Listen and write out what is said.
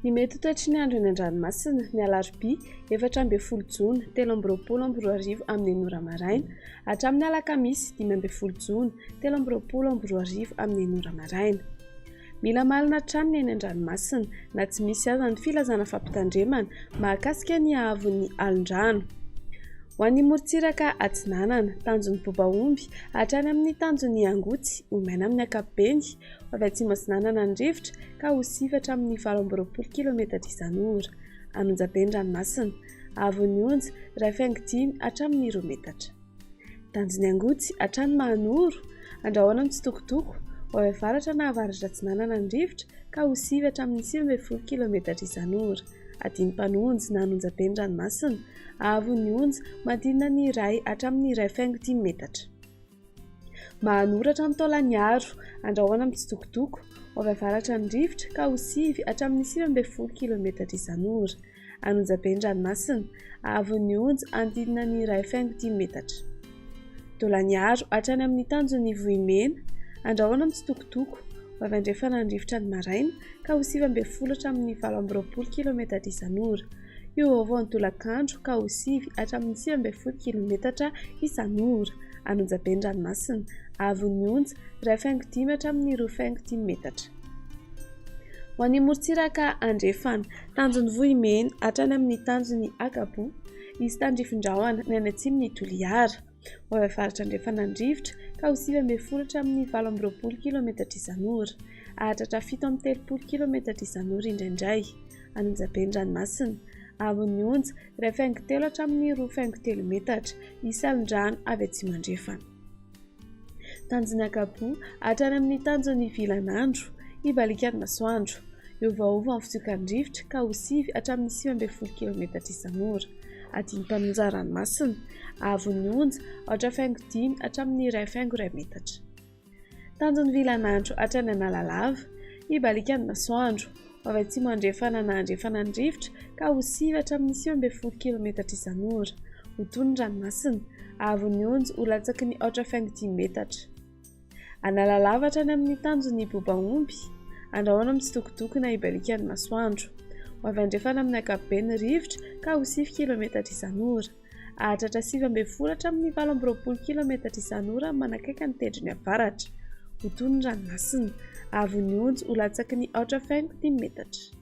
Ny mety ho toetry ny andro eny an-dranomasina, ny alarobia 14 jona 2023 amin'ny enina ora maraina hatramin'ny alakamisy 15 jona 2023 amin'ny enina ora maraina. Mila malina hatrany ny eny an-dranomasina na tsy misy aza ny filazana fampitandremana mahakasika ny haavon'ny alon-drano. Ho an'ny morontsiraka atsinanana, tanjon'ny Bobaomby hatrany amin'ny tanjon'ny Angotsy ho maina amin'ny ankapobeny, ho avy atsimo atsinanana ny rivotra ka ho sivy hatramin'ny 28 kilometatra isan'ora. An'Onjabe ny ranomasina. Haavon'ny onja, 1,5 hatramin'ny 2 metatra. Tanjon'ny Angotsy hatrany Mahanoro, andrahoana mitsitokotoko, ho avy avaratra na avaratra atsinanana ny rivotra ka ho sivy hatramin'ny 19 kilometatra isan'ora. Adin'ny-mpanonjy na an'Onjabe ny ranomasina. Haavon'ny onja, manodidina ny iray hatramin'ny 1,5 metatra. Mahanoratra ny taolaniaro, andrahoana mitsitokotoko, ho avy avaratra ny rivotra ka ho sivy hatramin'ny 19 kilometatra isan'ora. An'Onjabe ny ranomasina, haavon'ny onja hanodidina ny 1,5 metatra. Taolaniaro hatrany amin'ny tanjon'ny Vohimena, andrahoana mitsitokotoko, ho avy andrefana ny rivotra ny maraina ka ho 19 hatramin'ny 28 kilometatra isan'ora. Hiovaova ny tolakandro ka ho sivy hatramin'ny 19 kilometatra isan'ora. An'Onjabe ny ranomasina, haavon'ny onja, 1,5 hatramin'ny 2,5 metatra. Ho an'ny morontsiraka andrefana, tanjon'ny Vohimena hatrany amin'ny tanjon'ny Akaboa, hisy tandrifin-drahona ny any atsimon'i Toliara. Ho avy avaratra andrefana ny rivotra ka ho 19 hatramin'ny 28 kilometatra isan'ora. Hahatratra 37 kilometatra isan'ora indraindray. An'Onjabe ny ranomasina. Haavon'ny onja, 1,3 hatramin'ny 2,3 metatra. Hisy alon-drano avy atsimo andrefana. Tanjon'ny Ankaboa hatrany amin'ny tanjon'ny Vilanandro, hibaliaka ny masoandro. Hiovaova ny fitsokan'ny rivotra ka ho sivy hatramin'ny 19 kilometatra isan'ora. Adin'ny-mpanonja ranomasina. Haavon'ny onja, 4,5 hatramin'ny 1,1 metatra. Tanjon'ny Vilanandro hatrany Analalava, hibaliaka ny masoandro. Ho avy atsimo andrefana na andrefana ny rivotra ka ho sivy hatramin'ny 19 kilometatra isan'ora. Ho tony ny ranomasina. Haavon'ny onja ho latsaky ny 4,5 metatra. Analalava hatrany amin'ny tanjon'ny Bobaomby, andrahoana mitsitokotoko na hibaliaka ny masoandro. Ho avy andrefana amin'ny ankapobeny ny rivotra ka ho sivy kilometatra isan'ora. Hahatratra 19 hatramin'ny 28 kilometatra isan'ora manakaiky ny tendrony avaratra. Ho tony ny ranomasina. Haavon'ny onja ho latsaky ny 4,5 metatra.